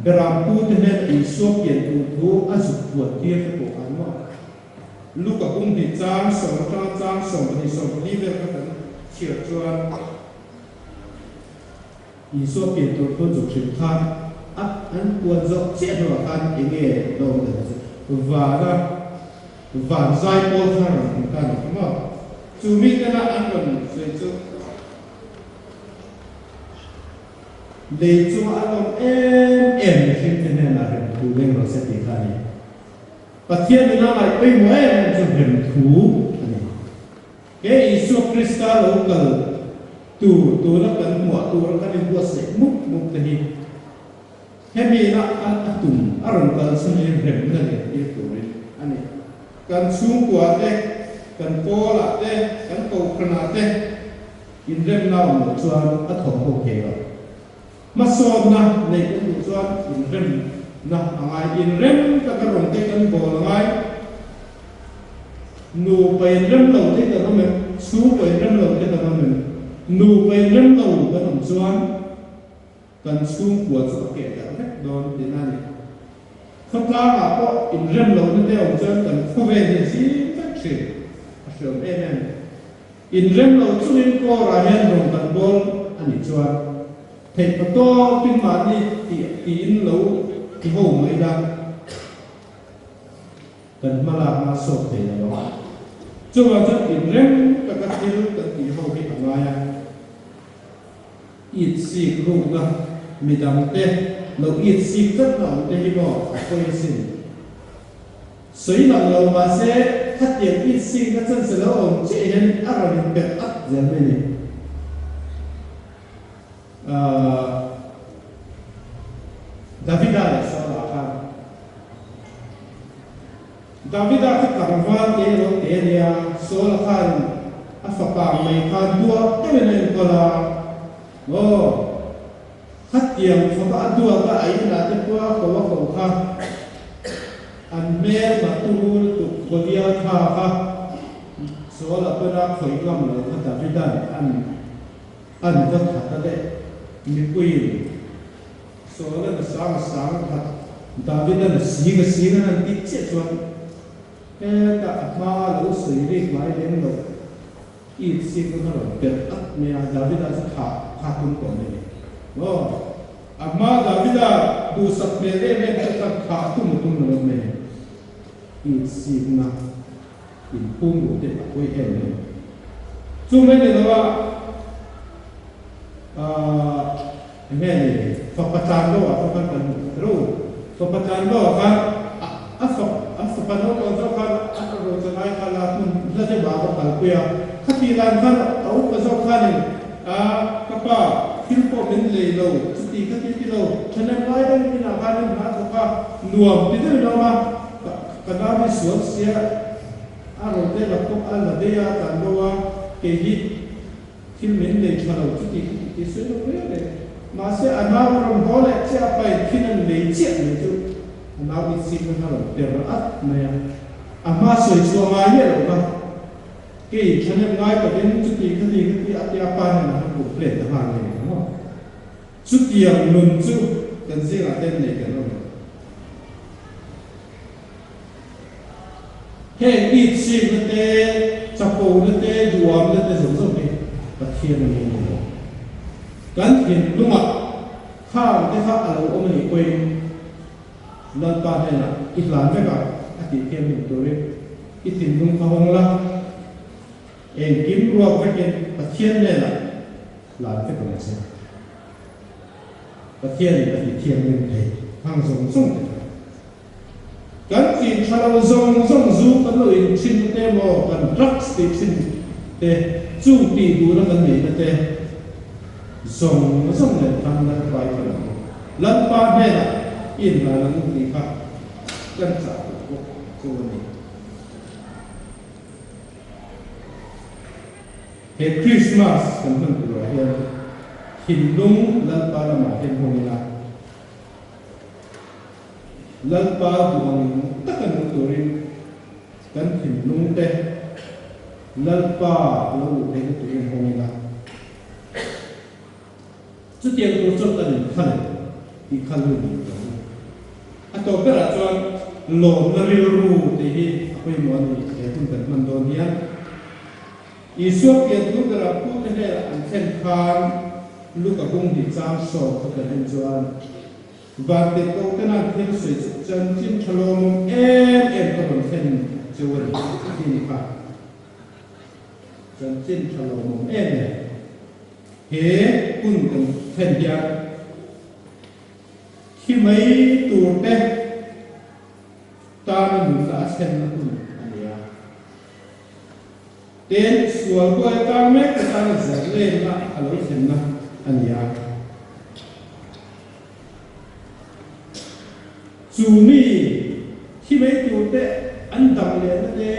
Berampute hnenah Isua pian tur thu a zuk puan tir te pawh khan maw? Luka bung hnih chang sawm atanga chang 12 14 vel kha kan chhiar chuan Isua pian tur thu zuk hrilh khan a an puan zawh chiah hnuah khan eng nge lo awm dan chu vana van zai pawl kha rawn hmu ta ni kha maw? Chu mi tena an rawn sawi chu lei chunga an awm em em mihring te hnenah remthu leng rawh se tih kha a ni. Pathian in a ngaih pawimawh em em chu remthu a ni. He Isua Krista lo kal tur tuna kan hmuah tura kan inbuatsaih mup mup te hi hemi ina an a tum a rawn kal chhan hi remna leh tir turin a ni. Kan chhungkua te, kan pawlah te, kan kohhranah te inremna awm loh chuan a thawm ho thei lo. Hmasawnna neih kan duh chuan inremna a ngai. Inrem taka rawn te kan bawl a ngai. Nupa inrem lo te kan awm em? Chhungkaw inrem lo te kan awm em? Nupa inrem lo kan awm chuan Kan chhungkua chu a keh darh vek dawn tihna a ni. Khawtlangah pawh inrem lohna te awm chuan kan khawvel hi a zim vek thin. A hreawm em em. Inrem lo chungin kawrah hian rawn kan bawl a nih chuan theih pa tawpin mahni tih tiin lo ti ho mai ila. Kan hma lakna a sawt thei lo ang. Chuvang chuan inrem taka thil kan tih ho hi a ngai a. It sik rukna midangte lo it sik tlatna awm te hi maw a pawi asin. Sawi lang lo mahse khatiang it sikna chance lo awm chiah hian a rawn inperh at zel mai a ni. Davida leh Saula khan Davida kha tlangval te lo te a nia, Saula khan a fapa mai kha duat deuhin a enkawl a, aw, khatiang khawpa a duat a, a inah te pawh a ko a ko kha an hmel maturu lutuk Goliatha kha Saula pawn a khawih ngam lo kha Davida'n an An va that a leh mipuiin Saula'n a sang a sang a that, Davida'n a sing a sing an han tih chiah chuan hetah a hma a lo sawi rik ngai lem lo it sik na kha rawn perh at mai a, Davida chu thah kha tum tawh mai a ni. Aw, a hma Davida duhsak hmel em em chu khan thah tum a tum lo mai a ni. It sikna. Inphum duh te a pawi em em. Chu mai ni lo a, aah eng nge ni, fapa tlan bo ah pawh khan kan hmu khat ro. Fapa tlan bo ah khan a a fap a fapa naupang zawk khan a ro chalai kha la hmun hla deuh ah a va kalpui a. Khatih dan khan a upa zawk khanin a ka pa thil pawh min lei lo chuti khati ti lo thahnem ngai deuhin inah khan in hna thawk a nuam ti deuhin a awm a. Ka nau hi sual sia a rawn te la pawh a la daih a kan bo a, kei hi thil min nei tha lo chuti khati ti sawi lo reng reng. Mahse a nau a rawn haw leh chiah a pain thil a nei chiah mai chu a nau itsik na kha rawn per at mai a, a hma sawi chhuah ngai miah lo kha kei thahnem ngai takin chuti khati khati a tia pa nen a han complain ta nghal ngei ang maw. Chutiang nun chu kan zingah hian nei kan awm. Heng itsikna te, chapona te, duamna te zawng zawng hi Pathian a ni lo. Kan thinlungah khang te kha a lo awm a nih pawhin Lalpa hnenah i hlan vek a, a tih thiam hlim turin i thinlung kha hawng la, engkim ruak vekin Pathian hnenah Hlan vek ang che. Pathianin a ti thianghlim thei hang zawng zawng te kha. Kan tih tha lo zawng zawng zu kan lo in thin na te maw, kan drugs tih thin te, chung tih duhna kan neihna te zawng zawng nen khan Lalpa i hre ang. Lalpa hnenah i inhlan ang u tih kha kan chah duh bawk chu a ni. He Krismas kan hman turah hian thinlung Lalpa lamah hian hawng ila, Lalpa duh ang taka nung turin kan thinlung te Lalpa lo luh theihna turin hawng ila. Chutiang tur chuan kan inkhal em tih kha lu nih tur a ni. A tawp berah chuan lawmna rilru tih hi a pawimawh a ni he hun kan hman dawn hian. Isua pian thu berah pute hnenah an thlen khan Luka bung hnih chang sawm kha kan en chuan Vantirhkoh ten an thil sawi chu chanchin tha lawmawm em em ka rawn thlen cheu a ni a ti ni kha. Chanchin tha lawmawm em em. He hun kan thlen hian thi mai tur te tana nunna a thlenna hun a ni a. Ten sual buai tang mek te tana zarlenna a lo thlenna a ni a. Chu mi thi mai tur te an dam lehna te,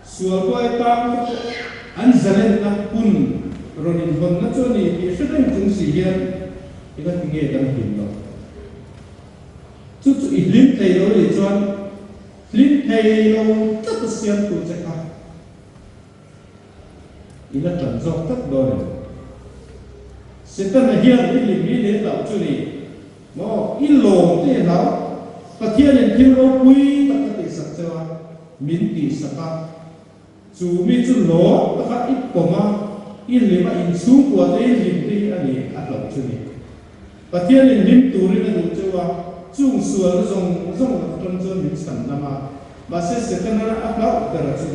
Sual buai tang te pawh an zalenna hun rawn inhawnna chu a ni tih hre reng chung si hian eng a ti nge kan hlim lo? Chu chu i hlim thei lo nih chuan hlim thei lo tlat a siam tur che kha i la tan zawk tlat dawn em? Setana hian i hlim hi leh hlauh chu ni maw? I lawm te hlau. Pathianin thil ropui tak ka tihsak cheu a, min tihsak a. Chu mi chu lawm taka i pawm a, i hlim a, inchhungkua te i hlim te hi a ni a hlauh chu ni. Pathianin hlim turin a duh cheu a, chung sualna zawng zawng lak atang chuan min chhan dam a, mahse Setana a hlauh ber a chu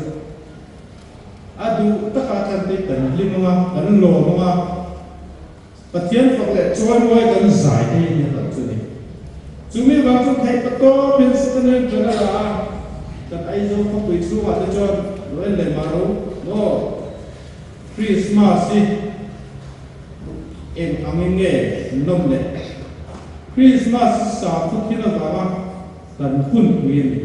a duh taka tlan te kan hlim ang a, kan lawm ang a, Pathian fak leh chawimawi kan zai te hi a ni a hlauh chu ni. Chumi vang chu theih pa tawp hian Setana in ṭan a la a, kan Aizawl khawpui chhungah te chuan lo en leh mah ro maw? Krismas hi eng angin nge nawm le? Krismas hi sakhaw thil avanga kan hunpui a ni.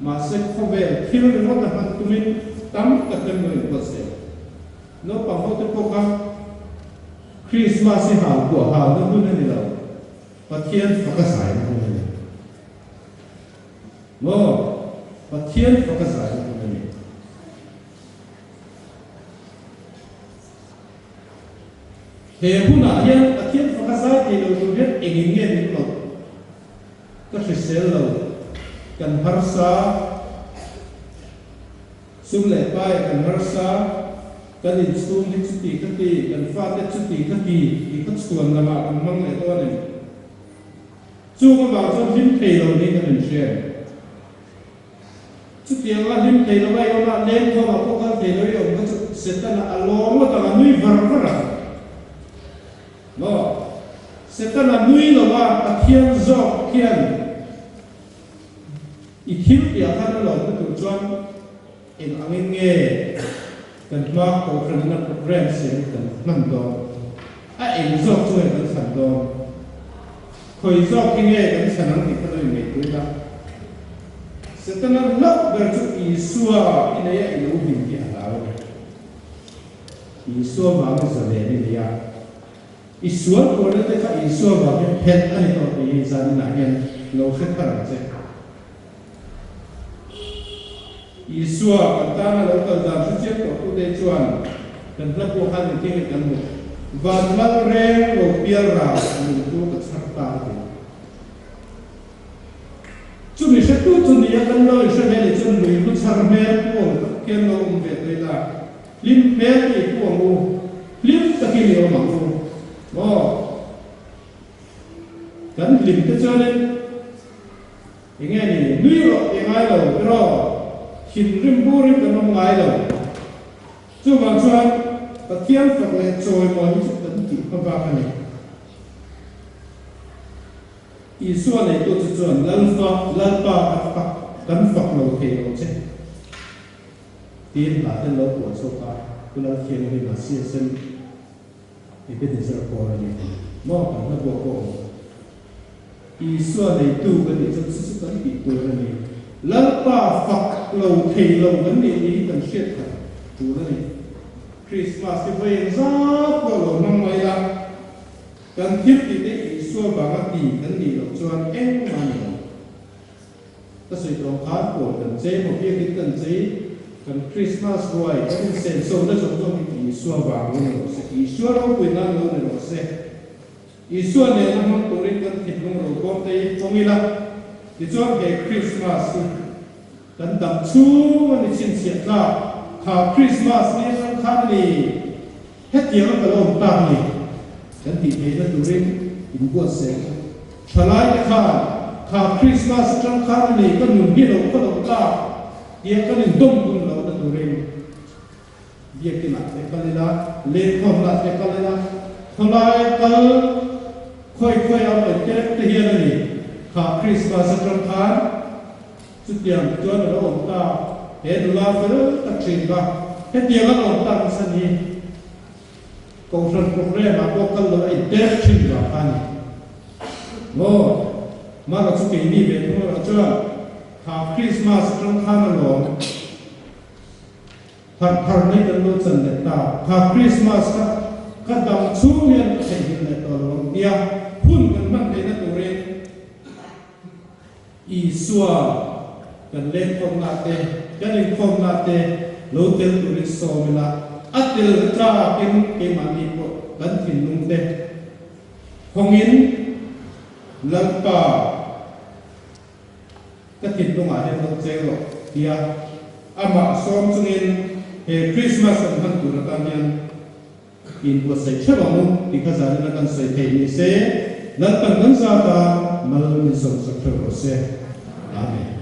Mahse khawvel thil ringawt a hman tumin tam tak kan lo inbuatsaih. Naupang ho te pawh kha Krismas hi hal kuah halna hun a ni lo, Pathian faka zaina hun a ni. Maw? Pathian faka zaina hun a ni. He hunah hian Pathian faka zai thei lo tur hian engin nge min hlawh? Ka hrisel lo, kan harsa, sum leh paia kan harsa, kan inchhung hi chuti kha ti, kan fate chuti kha ti tih kha chhuan lamah kan hmang leh dawn em? Chung avang chuan hlim thei lo niin kan inhria em? Chutianga hlim thei lo a i awm a, leng thawmah pawh kal thei lo i awm kha chu Setana a lawm ngawt ang, a nui var var ang. Maw? Setana nui lo a, Pathian zawk hian i thil piah khan a lawmna tur chuan eng angin nge kan hma kohhranina program siam kan hman dawn? A eng zawk chu nge kan chhan dawn? Khawi zawk hi nge kan chhan ang tih kha lo inngaihtuah ila. Setana hlauh ber chu Isua i nei a i lo hlim hi a hlau a ni. Isua vangin zalen i ni a, i sual puarna te kha Isua vangin phelh a ni tawh tih hi zaninah hian lo hre thar ang che. Isua kan tana lo kal dan hre chiang tawh tute chuan kan hla pawh khan engtin nge kan hmuh? Van mal reng lo pial ral lungtu ka chhar ta a ti. Chumi hretu chu nia kan lo inhre ve leh chuan lui hlu chhar hmel pu ang tak hian lo awm ve tawh ila, hlim hmel te i pu ang u, hlim takin i awm ang u maw? Kan hlim te chuanin. Enge ni, nui rawh ti ngai lo erawh thinrim burin kan awm ngai lo. Chuvang chuan Pathian fak leh chawimawi hi chu kan tih hma bak a ni. Isua neitu chu chuan Lalfa, Lalpa kan fak, kan fak lo thei lo che tiin hla ten lo puah chhuak a, Pu Lalthianghlim a CSM Ebenezer Pawl a ni maw kan hla buak pawh awm. Isua neitu ka nih chuan chu chu kan tih tur a ni. Lalpa fak lo thei lo kan nih ni hi kan hriat khat tur a ni. Krismas hi vawi engzat pawh lo hmang mai la, kan thil tih te Isua vanga ti kan nih loh chuan engmah a ni lo. Ka sawi tawh ang khan pawl kan chei maw biakin kan chei, kan Krismas ruai kan insenso na zawng zawng hi Isua vang lo ni rawh se, Isua ropui nan lo ni rawh se. Isua nena hmang turin kan thinlung ro bawm te hi hawng ila, tichuan he Krismas hi kan dam chhung a ni chhinchhiah tlak, kha Krismas ni atang khan a ni, hetiang a ka lo awm tak ni kan tih theihna turin inbuatsaih ang u. Thalai te khan kha Krismas atang khan a ni ka nun hi lo khaw lo tlak tia kan indawm hun lohna turin, Biakinah te kal ila, lengkhawmnah te kal ila, khawlai kal khawi khawi a awm te te hian a ni. Kha Krismas atang khan chutiang chuan a lo awm ta, he nula fel tak thin kha hetiang a lo awm tak nasa ni. Kohhran programme ah pawh kal lo a inter thin vang kha a ni. Maw? Mara chu keini ve thung erawh chuan kha Krismas atang khan a lawm. Harh thar mai kan lo chan leh ta. Kha Krismas kha ka dam chhung hian ka theihnghilh leh tawh lo ang tia hun kan hman theihna turin Isua kan lengkhawmna te, kan inkhawmna te lo tel turin sawm ila, a tel tlakin keimahni pawh. kan thinlung te hawngin Lalpa ka thinlungah hian lo cheng rawh tia amah sawm chungin he Krismas kan hman tur atan hian inbuatsaih theuh ang u tih kha zanin a kan sawi theih ni se, Lalpan kan zata mal min sawmsak theuh rawh se. Amen.